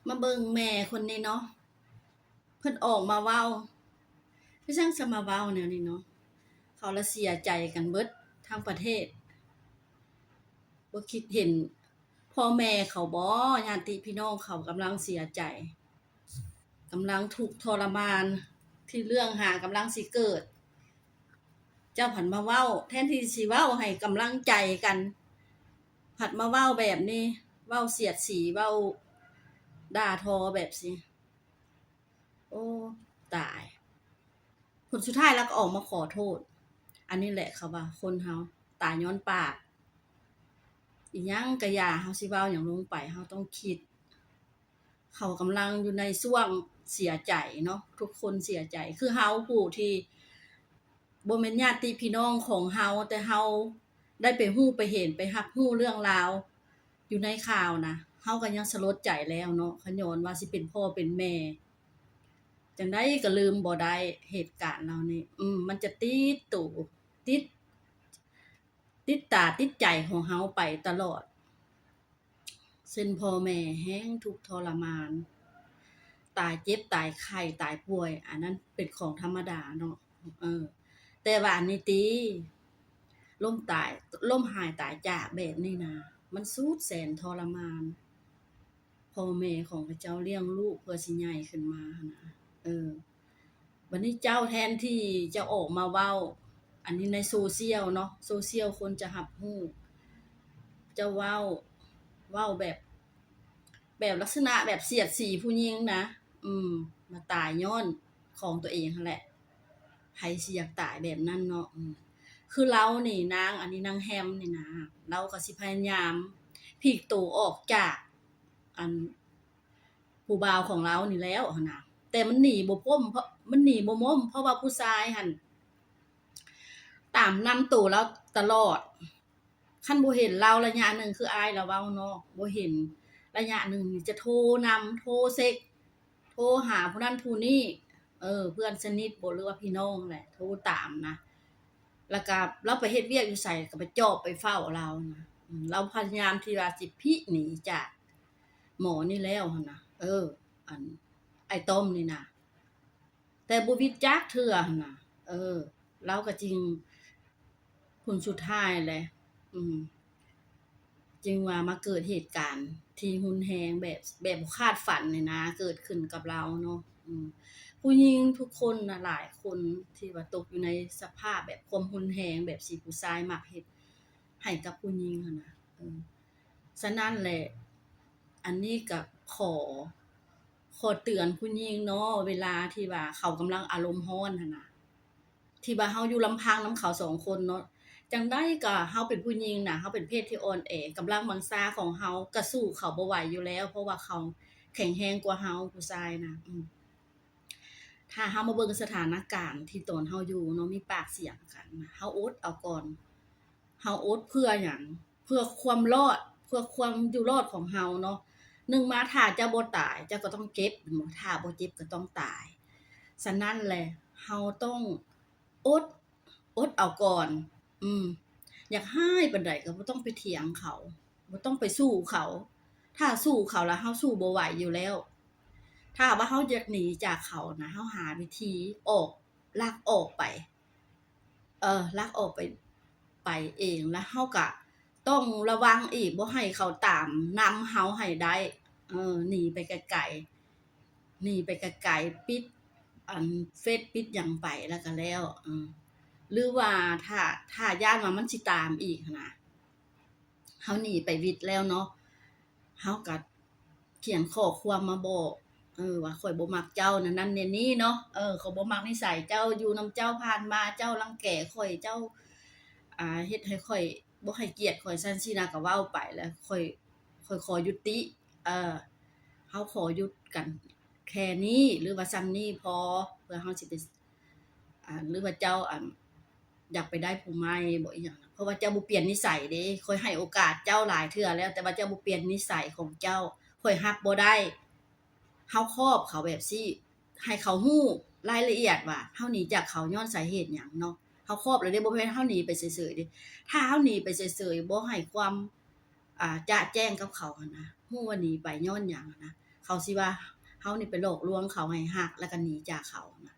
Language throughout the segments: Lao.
ມາເບິ່ງແມ່ຄົນນີ້ເນາະ ເພິ່ນອອກມາເວົ້າ ຄືຈັ່ງຈະມາເວົ້າແນວນີ້ເນາະ ເຂົາລະເສຍໃຈກັນເບິດທັງປະເທດ ບໍ່ຄິດເຫັນພໍ່ແມ່ເຂົາບໍ ຍາດຕິພີ່ນ້ອງເຂົາກຳລັງເສຍໃຈ ກຳລັງທຸກທໍລະມານ ທີ່ເລື່ອງຫາກຳລັງຊິເກີດ ເຈົ້າພັດມາເວົ້າ ແທນທີ່ຊິເວົ້າໃຫ້ກຳລັງໃຈກັນ ພັດມາເວົ້າແບບນີ້ ເວົ້າສຽດສີ ເວົ້າດ່າທໍແບບຊີ້ ໂອ້ ຕາຍ ຜົນສຸດທ້າຍລາວກໍອອກມາຂໍໂທດ ອັນນີ້ແຫຼະເຂົາວ່າຄົນເຮົາຕາຍຍ້ອນປາກ ອີ່ຫຍັງກະຢ່າ ເຮົາຊິເວົ້າຫຍັງລົງໄປ ເຮົາຕ້ອງຄິດ ເຂົາກຳລັງຢູ່ໃນຊ່ວງເສຍໃຈເນາະ ທຸກຄົນເສຍໃຈ ຄືເຮົາຜູ້ທີ່ບໍ່ແມ່ນຍາດຕິພີ່ນ້ອງຂອງເຮົາ ແຕ່ເຮົາໄດ້ໄປຮູ້ໄປເຫັນ ໄປຮັບຮູ້ເລື່ອງລາວຢູ່ໃນຂ່າວນະ ເຮົາກໍຍັງສະຫຼົດໃຈແລ້ວເນາະ ຂະຍ້ອນວ່າຊິເປັນພໍ່ເປັນແມ່ ຈັ່ງໃດກໍລືມບໍ່ໄດ້ເຫດການເຫຼົ່ານີ້ ອືມ ມັນຈະຕິດໂຕ ຕິດ ຕິດຕາຕິດໃຈຂອງເຮົາໄປຕະຫຼອດ ເຊັ່ນພໍ່ແມ່ແຮງທຸກທໍລະມານ ຕາຍເຈັບ ຕາຍໄຂ້ ຕາຍປ່ວຍ ອັນນັ້ນເປັນຂອງທຳມະດາເນາະ ເອີ ແຕ່ວ່າອັນນີ້ຕິ ລົ້ມຕາຍ ລົ້ມຫາຍຕາຍຈາກແບບນີ້ນະ ມັນສຸດແສນທໍລະມານ ພໍ່ແມ່ຂອງເຂົາເຈົ້າລ້ຽງລູກເພື່ອຊິໃຫຍ່ຂຶ້ນມາຫັ້ນນະ ເອີ ບັດນີ້ເຈົ້າແທນທີ່ຈະອອກມາເວົ້າ ອັນນີ້ໃນໂຊຊຽວເນາະ ໂຊຊຽວຄົນຈະຮັບຮູ້ ເຈົ້າເວົ້າ ເວົ້າແບບ ແບບລັກສະນະແບບສຽດສີຜູ້ຍິງນະ ອືມ ມາຕາຍຍ້ອນຂອງຕົວເອງຫັ້ນແຫຼະ ໃຜຊິຢາກຕາຍແບບນັ້ນເນາະ ອືມ ຄືລາວນີ້ນາງ ອັນນີ້ນາງແຮມນີ້ນະ ລາວກໍຊິພະຍາຍາມພີກໂຕອອກຈາກ ອັນ ຜູ້ບ່າວຂອງລາວນີ້ແລ້ວຫັ້ນນະ ແຕ່ມັນໜີບໍ່ພົ້ນ ເພາະ ມັນໜີບໍ່ມົ້ມ ເພາະວ່າຜູ້ຊາຍຫັ້ນຕາມນຳໂຕລາວຕະຫຼອດ ຄັນບໍ່ເຫັນລາວໄລຍະໜຶ່ງ ຄືອ້າຍລາວເວົ້າເນາະ ບໍ່ເຫັນໄລຍະໜຶ່ງນີ້ ຈະໂທນຳ ໂທເຊັກ ໂທຫາຜູ້ນັ້ນຜູ້ນີ້ ເອີ ເພື່ອນສະໜິດບໍ ຫຼືວ່າພີ່ນ້ອງແຫຼະ ໂທຕາມນະ ແລ້ວກະລາວໄປເຮັດວຽກຢູ່ໃສ ກະໄປຈອບໄປເຝົ້າລາວນະ ອືມ ລາວພະຍາຍາມທີ່ວ່າຊິພິໜີຈາກໝໍນີ້ແລ້ວຫັ້ນນະ ເອີ ອັນ ອ້າຍຕ້ອມນີ້ນະ ແຕ່ບໍ່ວິດຈັກເທື່ອຫັ້ນນະ ເອີ ລາວກໍຈຶ່ງ ຜົນສຸດທ້າຍແຫຼະ ອືມ ຈຶ່ງວ່າມາເກີດເຫດການທີ່ຮຸນແຮງແບບ ແບບບໍ່ຄາດຝັນນີ້ນະ ເກີດຂຶ້ນກັບລາວເນາະ ອືມ ຜູ້ຍິງທຸກຄົນນະ ຫຼາຍຄົນທີ່ວ່າຕົກຢູ່ໃນສະພາບແບບຄວາມຮຸນແຮງ ແບບທີ່ຜູ້ຊາຍມັກເຮັດໃຫ້ກັບຜູ້ຍິງຫັ້ນນະ ເອີ ສະນັ້ນແຫຼະ ອັນນີ້ກໍຂໍ ຂໍເຕືອນຜູ້ຍິງເນາະ ເວລາທີ່ວ່າເຂົາກຳລັງອາລົມຮ້ອນຫັ້ນນະ ທີ່ວ່າເຮົາຢູ່ລຳພັງນຳເຂົາສອງຄົນເນາະ ຈັ່ງໃດກໍເຮົາເປັນຜູ້ຍິງນະ ເຮົາເປັນເພດທີ່ອ່ອນແອ ກຳລັງວັງຊາຂອງເຮົາກໍສູ້ເຂົາບໍ່ໄຫວຢູ່ແລ້ວ ເພາະວ່າເຂົາແຂງແຮງກວ່າເຮົາ ຜູ້ຊາຍນະ ອືມ ຖ້າເຮົາມາເບິ່ງສະຖານະການທີ່ຕອນເຮົາຢູ່ເນາະ ມີປາກສຽງກັນນະ ເຮົາອົດເອົາກ່ອນ ເຮົາອົດເພື່ອຫຍັງ? ເພື່ອຄວາມລອດ ເພື່ອຄວາມຢູ່ລອດຂອງເຮົາເນາະ ໜຶ່ງມາຖ້າເຈົ້າບໍ່ຕາຍ ເຈົ້າກໍຕ້ອງເຈັບ ແມ່ນບໍ່? ຖ້າບໍ່ເຈັບກໍຕ້ອງຕາຍ ສະນັ້ນແຫຼະ ເຮົາຕ້ອງອົດ ອົດເອົາກ່ອນ ອືມ ຢາກຮ້າຍປານໃດກໍບໍ່ຕ້ອງໄປຖຽງເຂົາ ບໍ່ຕ້ອງໄປສູ້ເຂົາ ຖ້າສູ້ເຂົາລະເຮົາສູ້ບໍ່ໄຫວຢູ່ແລ້ວ ຖ້າວ່າເຮົາຢາກໜີຈາກເຂົານະ ເຮົາຫາວິທີອອກ ລັກອອກໄປ ເອີ ລັກອອກໄປ ໄປເອງ ແລ້ວເຮົາກະຕ້ອງລະວັງອີກ ບໍ່ໃຫ້ເຂົາຕາມນຳເຮົາໃຫ້ໄດ້ ເອີ ໜີໄປໄກໆ ໜີໄປໄກໆ ປິດອັນເຟສ ປິດຫຍັງໄປ ແລ້ວກະແລ້ວ ເອີ ຫຼືວ່າຖ້າ ຖ້າຢ້ານວ່າມັນຊິຕາມອີກຫັ້ນນະ ເຮົາໜີໄປວິດແລ້ວເນາະ ເຮົາກະຂຽນຂໍ້ຄວາມມາບອກ ເອີ ວ່າຂ້ອຍບໍ່ມັກເຈົ້າ ນັ້ນໆ ແນວນີ້ເນາະ ເອີ ຂ້ອຍບໍ່ມັກນິໄສເຈົ້າ ຢູ່ນຳເຈົ້າຜ່ານມາ ເຈົ້າລັງແກຂ້ອຍ ເຈົ້າ ອ່າ ເຮັດໃຫ້ຂ້ອຍບໍ່ໃຫ້ກຽດຂ້ອຍ ຊັ້ນຊີ້ນະ ກະເວົ້າໄປ ແລ້ວຂ້ອຍ ຂ້ອຍຂໍຍຸຕິ ເອີ ເຮົາຂໍຢຸດກັນແຄ່ນີ້ ຫຼືວ່າຊ່ຳນີ້ພໍ ເພື່ອເຮົາຊິໄປ ອ່າ ຫຼືວ່າເຈົ້າ ອັນ ຢາກໄປໄດ້ຜູ້ໃໝ່ບໍ ອີ່ຫຍັງນະ ເພາະວ່າເຈົ້າບໍ່ປ່ຽນນິໄສເດ້ ຂ້ອຍໃຫ້ໂອກາດເຈົ້າຫຼາຍເທື່ອແລ້ວ ແຕ່ວ່າເຈົ້າບໍ່ປ່ຽນນິໄສຂອງເຈົ້າ ຂ້ອຍຮັບບໍ່ໄດ້ ເຮົາຄອບເຂົາແບບຊີ້ ໃຫ້ເຂົາຮູ້ລາຍລະອຽດວ່າເຮົາໜີຈາກເຂົາຍ້ອນສາເຫດຫຍັງເນາະ ເຮົາຄອບແລ້ວເດ້ ບໍ່ແມ່ນເຮົາໜີໄປເສີຍໆເດ້ ຖ້າເຮົາໜີໄປເສີຍໆ ບໍ່ໃຫ້ຄວາມ ອ່າ ຈະແຈ້ງກັບເຂົາຫັ້ນນະ ຮູ້ວ່າໜີໄປຍ້ອນຫຍັງຫັ້ນນະ ເຂ ຂົາຊິວ່າເຮົານີ້ໄປຫຼອກລວງເຂົາໃຫ້ຮັກ ແລ້ວກໍໜີຈາກເຂົານະ.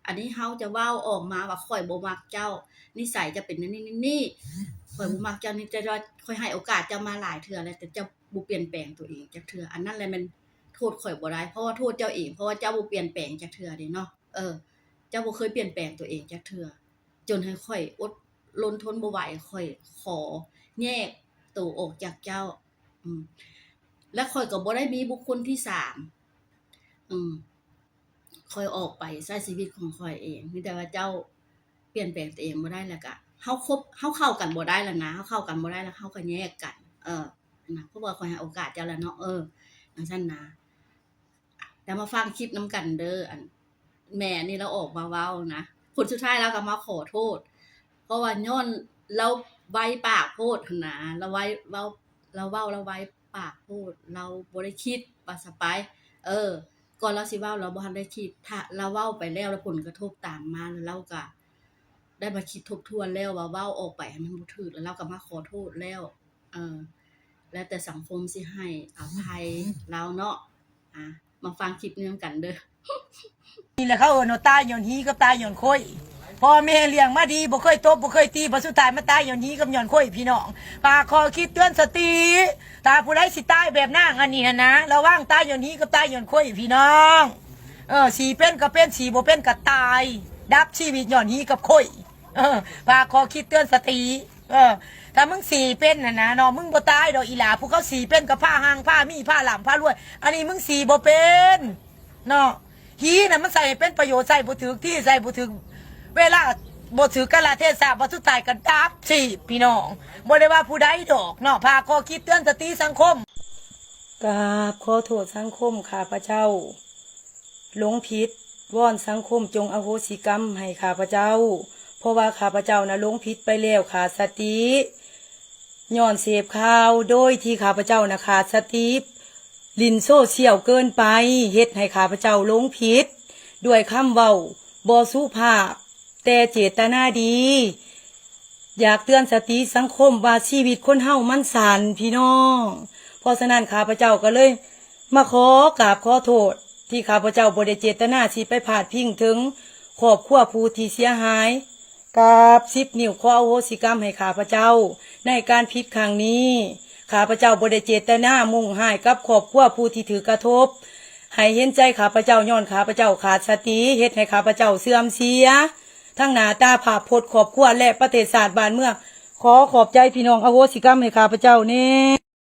ອັນນີ້ເຮົາຈະເວົ້າອອກມາວ່າ ຂ້ອຍບໍ່ມັກເຈົ້າ, ນິໄສເຈົ້າເປັນແນວນີ້ໆ, ຂ້ອຍບໍ່ມັກເຈົ້ານີ້, ແຕ່ວ່າຂ້ອຍໃຫ້ໂອກາດເຈົ້າມາຫຼາຍເທື່ອແລ້ວ ແຕ່ເຈົ້າບໍ່ປ່ຽນແປງຕົວເອງຈັກເທື່ອ. ອັນນັ້ນແຫຼະແມ່ນໂທດຂ້ອຍບໍ່ໄດ້, ເພາະວ່າໂທດເຈົ້າເອງ, ເພາະວ່າເຈົ້າບໍ່ປ່ຽນແປງຈັກເທື່ອເດ້ເນາະ. ເອີ ເຈົ້າບໍ່ເຄີຍປ່ຽນແປງຕົວເອງຈັກເທື່ອ, ຈົນໃຫ້ຂ້ອຍອົດລົນທົນບໍ່ໄຫວ, ຂ້ອຍຂໍແຍກໂຕອອກຈາກເຈົ້າ. ອືມ ແລະ ຂ້ອຍກໍບໍ່ໄດ້ມີບຸກຄົນທີສາມ. ອືມ ຂ້ອຍອອກໄປໃຊ້ຊີວິດຂອງຂ້ອຍເອງ, ມີແຕ່ວ່າເຈົ້າປ່ຽນແປງຕົວເອງບໍ່ໄດ້ ແລ້ວກະເຮົາຄົບ ເຮົາເຂົ້າກັນບໍ່ໄດ້ແລ້ວນະ, ເຮົາເຂົ້າກັນບໍ່ໄດ້ແລ້ວ ເຮົາກໍແຍກກັນ. ເອີ ນະ ເພາະວ່າຂ້ອຍໃຫ້ໂອກາດເຈົ້າແລ້ວເນາະ. ເອີ ຈັ່ງຊັ້ນນະ. ແລ້ວມາຟັງຄລິບນຳກັນເດີ. ອັນ ແມ່ນີ້ລາວອອກມາເວົ້ານະ, ຜົນສຸດທ້າຍລາວກໍມາຂໍໂທດ ເພາະວ່າຍ້ອນລາວໄວປາກໂພດຫັ້ນນະ, ລາວໄວເວົ້າ ລາວເວົ້າລາວໄວປາກໂພດ, ລາວບໍ່ໄດ້ຄິດວ່າສະປາຍ ເອີ ກ່ອນລາວຊິເວົ້າ ລາວບໍ່ທັນໄດ້ຄິດ, ຖ້າລາວເວົ້າໄປແລ້ວ ແລ້ວຜົນກະທົບຕາມມາ ແລ້ວລາວກະໄດ້ມາຄິດທົບທວນແລ້ວວ່າເວົ້າອອກໄປໃຫ້ມັນບໍ່ຖືກ ແລ້ວລາວກະມາຂໍໂທດແລ້ວ. ເອີ ແລ້ວແຕ່ສັງຄົມຊິໃຫ້ອະໄພລາວເນາະ. ອ່າ ມາຟັງຄລິບນີ້ນຳກັນເດີ. ນີ້ແຫຼະເຂົາເອີ້ນວ່າຕາຍຍ້ອນຫີກັບຕາຍຍ້ອນໂຄຍ. ພໍ່ແມ່ລ້ຽງມາດີ ບໍ່ເຄີຍຕົບບໍ່ເຄີຍຕີ, ບັດສຸດທ້າຍມາຕາຍຍ້ອນຫີກັບຍ້ອນໂຄຍ ພີ່ນ້ອງ. ຝາກຂໍ້ຄິດເຕືອນສະຕິ, ຖ້າຜູ້ໃດຊິຕາຍແບບນາງອັນນີ້ຫັ້ນນະ, ລະວັງຕາຍຍ້ອນຫີກັບຕາຍຍ້ອນໂຄຍ ພີ່ນ້ອງ. ເອີ ຊິເປັນກໍເປັນ, ຊິບໍ່ເປັນກໍຕາຍ, ດັບຊີວິດຍ້ອນຫີກັບໂຄຍ. ເອີ ຝາກຂໍ້ຄິດເຕືອນສະຕິ. ເອີ ຖ້າມຶງຊິເປັນຫັ້ນນະເນາະ, ມຶງບໍ່ຕາຍດອກອີ່ຫຼ້າ. ພວກເຂົາຊິເປັນກໍພາຮັ່ງພາມີ ພາລ່ຳພາລວຍ, ອັນນີ້ມຶງຊິບໍ່ເປັນເນາະ. ຫີນະມັນໃຊ້ໃຫ້ເປັນປະໂຫຍດ ໃຊ້ບໍ່ຖືກທີ່ ໃຊ້ບໍ່ຖືກເວລາ ບໍ່ຖືກກາລະເທສະ, ບັດສຸດທ້າຍກໍດັບຊີບ ພີ່ນ້ອງ. ບໍ່ໄດ້ວ່າຜູ້ໃດດອກເນາະ, ຝາກຂໍ້ຄິດເຕືອນສະຕິສັງຄົມ. ກາບຂໍໂທດສັງຄົມ ຂ້າພະເຈົ້າ ຫຼົງຜິດ, ວອນສັງຄົມຈົ່ງອະໂຫສິກຳໃຫ້ຂ້າພະເຈົ້າ, ເພາະວ່າຂ້າພະເຈົ້ານະຫຼົງຜິດໄປແລ້ວ, ຂາດສະຕິ, ຍ້ອນເສບຂ່າວໂດຍທີ່ຂ້າພະເຈົ້ານະຂາດສະຕິ, ຫຼິ້ນໂຊຊຽວເກີນໄປ, ເຮັດໃຫ້ຂ້າພະເຈົ້າຫຼົງຜິດດ້ວຍຄຳເວົ້າບໍ່ສຸພາບ, ແຕ່ເຈດຕະນາດີ. ຢາກເຕືອນສະຕິສັງຄົມວ່າຊີວິດຄົນເຮົາມັນສັ້ນ ພີ່ນ້ອງ. ເພາະສະນັ້ນ ຂ້າພະເຈົ້າກໍເລີຍມາຂໍກາບຂໍໂທດ ທີ່ຂ້າພະເຈົ້າບໍ່ໄດ້ເຈດຕະນາຊິໄປພາດພິງເຖິງຄອບຄົວຜູ້ທີ່ເສຍຫາຍ. ກາບສິບນິ້ວຂໍອະໂຫສິກຳໃຫ້ຂ້າພະເຈົ້າໃນການຜິດຄັ້ງນີ້. ຂ້າພະເຈົ້າບໍ່ໄດ້ເຈດຕະນາມຸ່ງຮ້າຍກັບຄອບຄົວຜູ້ທີ່ຖືກກະທົບ. ໃຫ້ເຫັນໃຈຂ້າພະເຈົ້າ, ຍ້ອນຂ້າພະເຈົ້າຂາດສະຕິ, ເຮັດໃຫ້ຂ້າພະເຈົ້າເສື່ອມເສຍ ທັງໜ້າຕາພາບພົດຄອບຄົວ ແລະ ປະເທດຊາດບ້ານເມືອງ. ຂໍຂອບໃຈພີ່ນ້ອງ, ອະໂຫສິກຳໃຫ້ຂ້າພະເຈົ້າແດ່.